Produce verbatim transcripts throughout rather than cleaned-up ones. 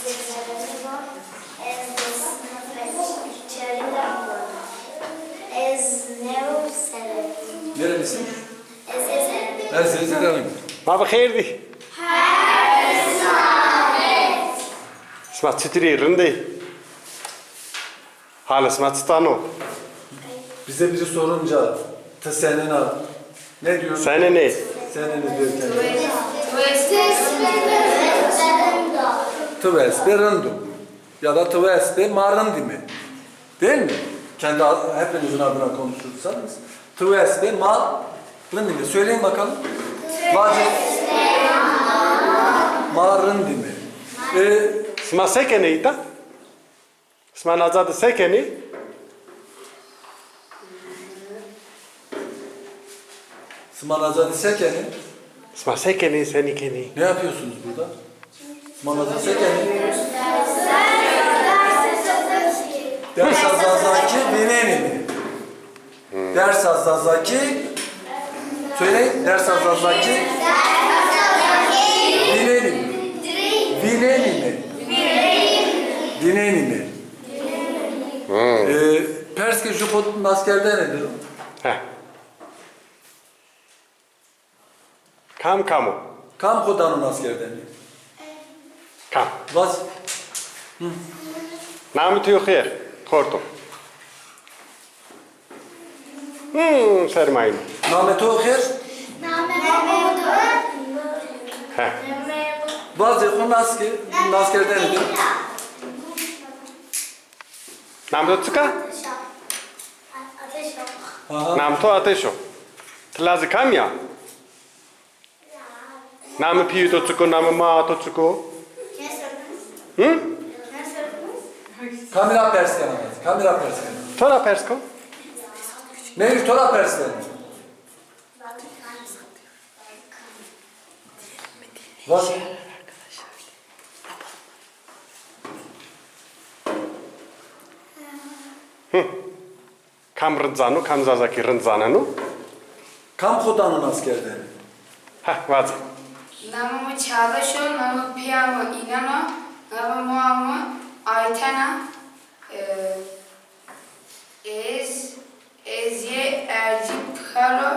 Ez do sinifê çerî de bû. Ez new serrî. Nerelisin? Ez Ezerî. Ez Ezerî. Ma bi xêr dî. Sima çitur î, rind î? Halê sima çitan o? Bize biri sorunca, "Ti senên a?" Ne diyoruz? Senên ê? Senên ê diyor kendine. Ti wes bê, rind o. Ya da ti wes bê, ma rind îme. Değil mi? Kendi ad-, hepinizin adına konuşursanız. Ti wes bê, ma rind îme. Söyleyin bakalım. Vace. Ma rind îme. E, sima se kenê îta? Sima naca de se kenê? Sima naca de se kenê? Sima se kenê, senî kenê? Ne yapıyorsunuz burada? Sima naca de se kenê? Dersa zazakî vînenîme. Dersa zazakî, söyle, dersa zazakî vînenîme. Vînenîme. Vînenîme. Ee, pers ke ju xo nas kerdene de. Heh. Kam kam o? Kam xo dano nas kerdene? Kam? Vaz. Namê to yo xêr, xorto. Hmm, sermayî. Namê to xêr? Namê mi Mehmet o. He. Vazê xo nas ke, nas kerdene de. Namê to çik a? Ateş o. Aha. Namê to Ateş o. Ti lazê kamî ya? Namê pîyê to çik o, namê maa to çik o? Hi? Kamî ra pers kena? Kamî ra pers kena? To ra pers ko. Meyir, to ra pers kena. Bak. Hi. Kam rind zano, kam zazakî rind zaneno? Kam xo dano nas kerdene? Heh, vaze. Namê mi Çağdaş o, namê pîya mi Înan o, namê maa mi Ayten a. E, ez, ez yê ercî pixero.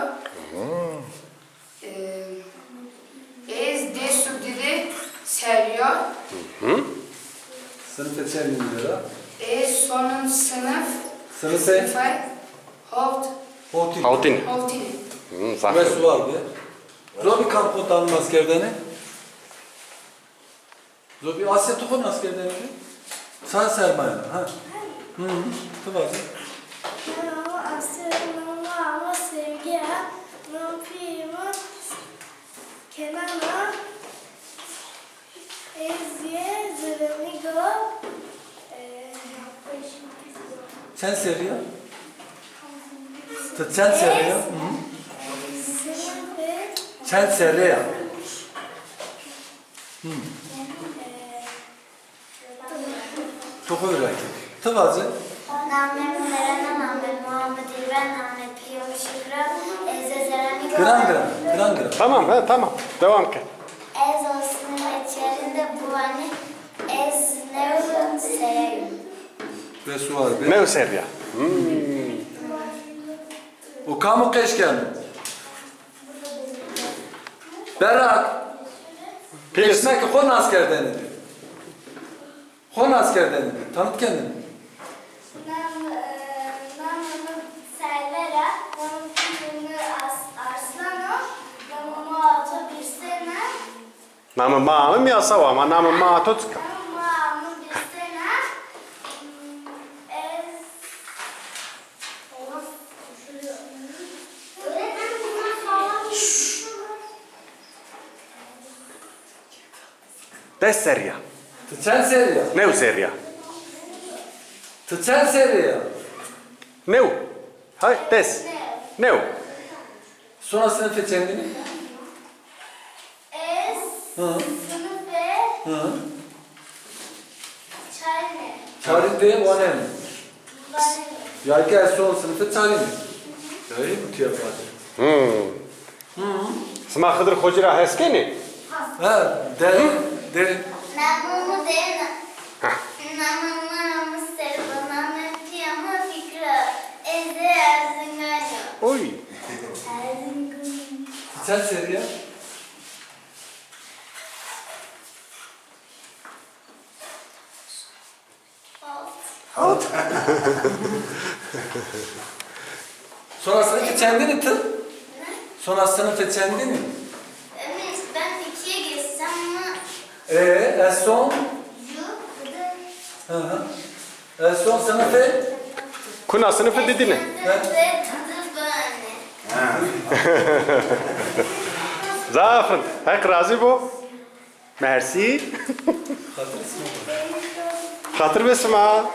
Ee, ez des û di de serrî yo. Hı hı. Sinifê çendîn de ra? Ez sonin sinif. Sinifê? Sinifê holt. Hotîn. Hotîn. Hotîn. Hı, zaf. Ve sual be. Zobî kam xo dano nas kerdene? Zobî, Asya, tu xo nas kerdene? Sa sermaye, ha. Hı hı. Tu vaze. Merhaba, Asya, merhaba, ama sevgi ya. Namê pîyê mi Kenan a. Ez yê zerrînî go. E, çend serrî ya? Ti çend serrî ya? Hı hı. Çend serrî ya? Hı. Tu xo vîra ke. Ti vaze. Namê mi Meren a, namê maa mi Dilber, namê pîyê mi Şukra, ez Ezerî. Giran, giran, giran, giran. Tamam, he, tamam. Devam ke. Ez o sinifê çerîn de bû, yanî ez new serrî yo. Ve sual be. New serrî ya. Hmm. O kam o qeş keno? Berrak. Pîlis. Eşmekê xo nas kerdene de. Xo nas kerdene de. Tanıt kendini. Nam, e, namê mi Server a, namê pîyê mi As-, Arslan o, namê maa to Birsen a. Namê maa mi mi yasaw a, ama namê maa to çik a? Namê maa mi Birsen a. Hmm, ez Des serrî ya. Ti çend serrî ya? New serrî ya. Ti çend serrî ya? New. Hay, des. New. Sona sinifê çendîn î? Ez sinifê çarîn î. Çarîn de wanen. Ya ke ez son sinifê çarîn î. Ya, ê mutîya vate. Hı. Hı. Sima Xidir Xocî ra hes kenê? Ha, derin, derin. Namê mi Dêna. Heh. Namê mi Serba, namê pîya mi Fikra. Ez ê Erzingan yo. Oy. Erzingan. Çend serrî ya? Alt. Alt. Sona sinifê çendinî ti? Ne? Sona sinifê çendinî? Emîn, ben ikiye geçsem mi? Ee, en son? Ju, gıdı. Hı hı. En son sinifê? Kuna sinifê didîne. Sinifê didi bane. Zaf rind. Heq razî bo. Mersî. Xatir be sima.